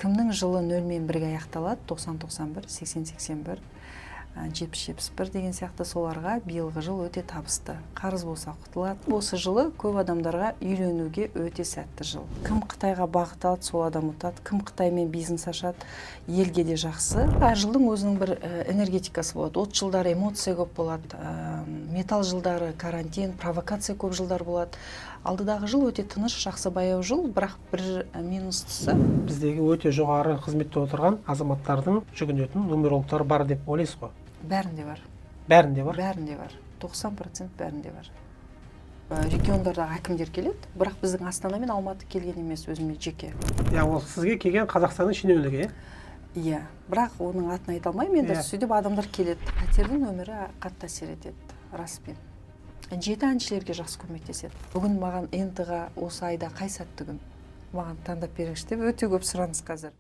Кімнің жылы нөлмен бірге аяқталады, 90, 91, 80, 81, 70, 71 деген сияқты, соларға биылғы жыл өте табысты. Қарыз болса, құтылады. Осы жылы көп адамдарға үйленуге өте сәтті жыл. Кім Қытайға бағыт алады, сол адам ұтады. Кім Қытаймен бизнес ашады, елге де жақсы. Әр жылдың өзінің бір энергетикасы болады. От жылдары эмоция көп болады, металл жылдары карантин, провокация көп жылдар болады. Алдыдағы жыл өте тыныш, жақсы, баяу жыл, бірақ бір минустысы. Біздегі өте жоғары қызметте отырған азаматтардың жүгінетін нумерологтар бар деп ойлайсыз ғой? Бәрінде бар. Бәрінде бар. Бәрінде бар, 90% бәрінде бар. Региондардағы әкімдер келеді, бірақ біздің Астана мен Алматы келген емес өзіме жеке. Иә, ол сізге келген Қазақстанның шенеунігі, иә? Иә, бірақ оның атын айта алмаймын енді. Сөйтіп адамдар келеді. Пәтердің нөмірі қатты әсер етеді расымен. Жеті әншілерге жақсы көмектеседі. Бүгін маған НТ ға осы айда қай сәтті күн, маған таңдап беріңізші деп өте көп сұраныс қазір.